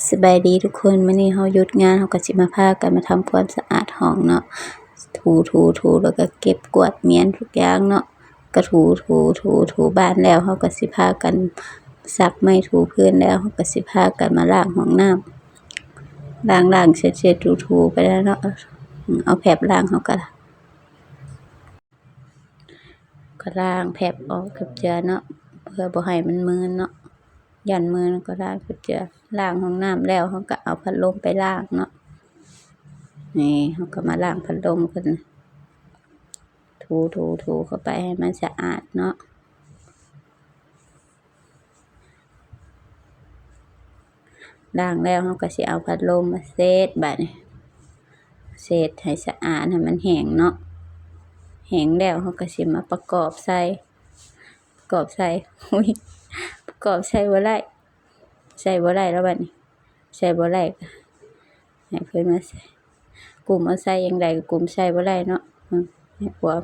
ສະບາຍດີທຸກຄົນ, ມື້ນີ້ເຮົາຢຸດງານ ເຮົາກໍຊິມາພາກັນມາທຳຄວາມສະອາດຫ້ອງເນາະ. ຖູ ຖູ ຖູ ແລ້ວກໍເກັບກວາດມ້ຽນທຸກຢ່າງເນາະ, ກໍຖູ ຖູ ຖູ ຖູບ້ານແລ້ວ ເຮົາກໍຊິພາກັນ ຊັບໄມ້ຖູພື້ນແລ້ວ ເຮົາກໍຊິພາກັນມາລ້າງຫ້ອງນ້ຳ. ລ້າງ ລ້າງ ເຊັດ ເຊັດ ຖູ ຖູໄປແລ້ວເນາະ, ເອົາແຟບລ້າງ ເຮົາກໍ ກໍລ້າງແຟບອອກຈັກເທື່ອເນາະ ເພື່ອບໍ່ໃຫ້ມັນມື່ນເນາະ, ຢ້ານມື່ນ ກໍລ້າງຈັກເທື່ອ. ລ້າງຫ້ອງນ້ຳແລ້ວ ເຮົາກໍເອົາພັດລົມໄປລ້າງເນາະ. ນີ້ ເຮົາກໍມາລ້າງພັດລົມກັນ ຖູ ຖູ ຖູເຂົ້າໄປໃຫ້ມັນສະອາດເນາະ. ລ້າງແລ້ວ ເຮົາກໍຊິເອົາພັດລົມມາເຊັດບາດນີ້, ເຊັດໃຫ້ສະອາດ ໃຫ້ມັນແຫ້ງເນາະ. ແຫ້ງແລ້ວ ເຮົາກໍຊິມາປະກອບໃສ່ ປະກອບໃສ່ ອຸ້ຍ ປະກອບໃສ່ບໍ່ໄດ້ ໃສ່ບໍ່ໄດ້ແລ້ວບາດນີ້, ໃສ່ບໍ່ໄດ້ ໃຫ້ເພິ່ນມາໃສ່ ກຸມເອົາໃສ່ຢ່າງໃດກໍກຸມໃສ່ບໍ່ໄດ້ເນາະ. ອືມ ໃຫ້ຄວາມ